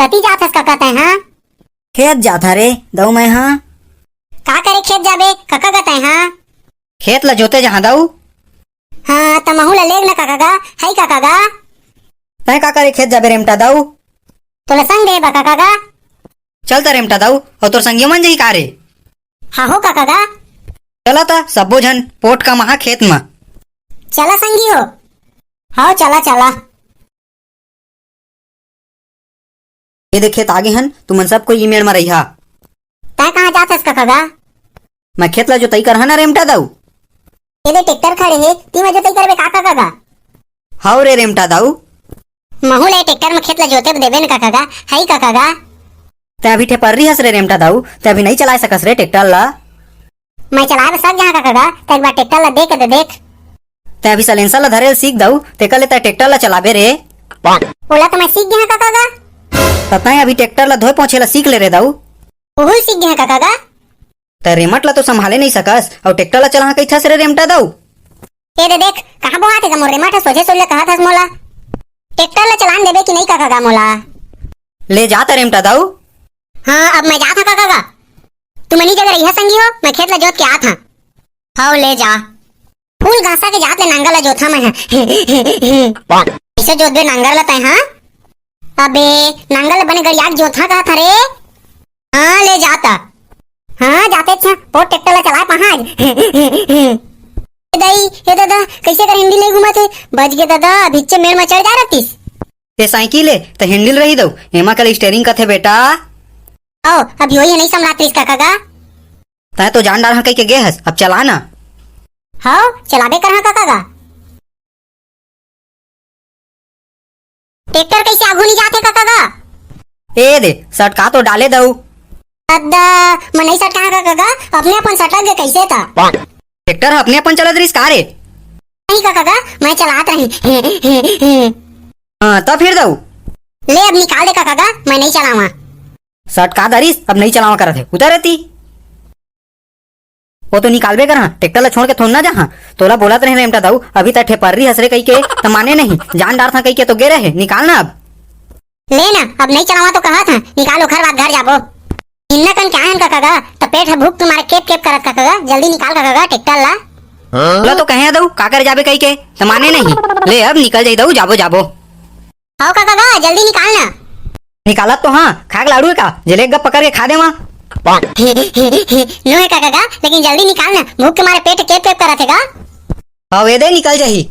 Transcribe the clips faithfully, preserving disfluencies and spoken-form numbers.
कति जात हस कका तैं हा? खेत जात हँव रे दऊ मैं हा। का करे खेत जाबे कका गा तैं हा? खेत ला जोते जाहूँ दऊ। हाँ, त महूँ ला लेग न कका गा, हई कका गा। तैं का करे खेत जाबे रेमटा दऊ? तोला संग देबे कका गा। चल त रेमटा दऊ, अउ तोर संगियो मन जाही का रे? हाँ हो कका गा। चला त सब्बो झन पोठ कमाहा खेत म। चला संगी हो। हाँ चला चला। ए दे खेत आगे हन, तुमन सब कोई ई मेड़ म रहिहा। तैं कहाँ जात हस कका गा? मैं खेत ला जोतई करहा ना रेमटा दऊ। ए दे ट्रैक्टर खड़े हे, ती मैं जोतई करबे का कका गा? हव रे रेमटा दऊ। महूँ ले ट्रैक्टर म खेत ला जोते देबे न कका गा, हई कका गा। तैं अभी ठेपर्री हस रे रेमटा दऊ, तैं अभी नइ चलाय सकस रे ट्रैक्टर ला। मैं चलाय बर सक जाहाँ कका गा, तैं एक बार ट्रैक्टर ला दे के दे देख। तैं अभी सलेंसर ला धरे ल सीख दऊ, तेकर ले तैं ट्रैक्टर ला चलाबे रे। ओला तो मैं सीख गेहा कका गा। त तैं अभी ट्रैक्टर ला धोए पोंछे ला सीख ले रे दऊ। ओहू सीख गेहा कका गा। तैं रेमट ला तो संभाले नइ सकस, अउ ट्रैक्टर ला चलाहा कहिथस रे रेमटा दऊ। ए दे देख, कहाँ बोहात हे गा मोर रेमट ह, सोझे सोझे कहत हस मोला। ट्रैक्टर ला चलान देबे कि नइ कका गा मोला? ले जा त रेमटा दऊ। हाँ, अब मैं जात हँव कका गा। तुमन ही जगह रहिहा संगी हो, मैं खेत ला जोत के आत हँव। हव, ले जा। फूल घासा के जात ले नांगर ला जोतहा मैं हा। कइसे जोतबे नांगर ला तैं हा? अबे, नांगर ला बने गड़िया के जोतहा कहत हँव रे। हाँ, ले जा त। हाँ, जाते अच्छा, पोठ ट्रैक्टर ला चलाय पाहा आज। ए दई, ए ददा, कइसे कर हैंडल नइ घुमत हे? बच गे ददा, अभिच्चे मेड़ म चढ़ जा रहतिस। ए साइकिल ए, त हैंडल रही दऊ, एमा कल स्टीयरिंग कथे बेटा। ओ, अभी ओही नइ समझात रिस कका गा। तैं तो जान डारहा कहिके गे हस, अब चला ना। हव, चलाबे करहा कका गा। ट्रैक्टर कइसे आघू नइ जाथे कका गा? ए दे, सटका तो डाले दऊ। ददा, मैं नइ सटकाहा कका गा, अपने अपन सटक गे कइसे त। ट्रैक्टर ह अपने अपन चलत रिस का रे? नहीं कका गा, मैं चलात रही। हाँ, त फिर दऊ। ले अब निकाल दे कका गा, मैं नइ चलावा। सटका दरिस, अब नइ चलावा करत हे, उतर एती। ओ तो निकालबे करहा, ट्रैक्टर ला छोड़ के थोड़ ना जाहा। तोला बोलत रहे रेमटा दऊ, अभी तक ठेपर्री हस रे कहिके, त माने नहीं, जान डारथा कहिके तो गे रहे, निकाल ना अब। ले ना, अब नइ चलावा तो कहत हँव, निकाल ओखर बाद घर जाबो। इन्ना कन के आए हन कका गा, त पेट ह भूख के मारे केप केप करत कका गा, जल्दी निकाल कका गा ट्रैक्टर ला। तोला तो कहे दऊ, का करे जाबे कहिके, त माने नहीं। ले अब निकल जाही दऊ, जाबो जाबो। हव कका गा, जल्दी निकाल ना। निकालत तो हँव, खाए के लाडू हे का, जेला एक गप पकड़ के खा देवा। नो हे कका गा, लेकिन जल्दी निकाल ना, भूख के मारे पेट केप केप करत हे गा। हव ए दे निकल जाही।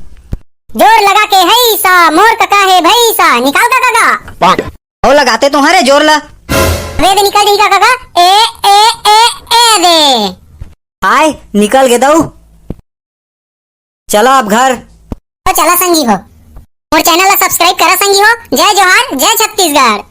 जोर लगा के हई सा, मोर कका हे भई सा, निकाल कका गा। हव लगाते तो हँव रे जोर ला। अबे दे निकल जाही कका गा, ए, ए, ए, ए दे। आय, निकल गे दऊ। चला अब घर। तो चला संगी हो, मोर चैनल ला subscribe करा संगी हो। जय जोहार, जय छत्तीसगढ़।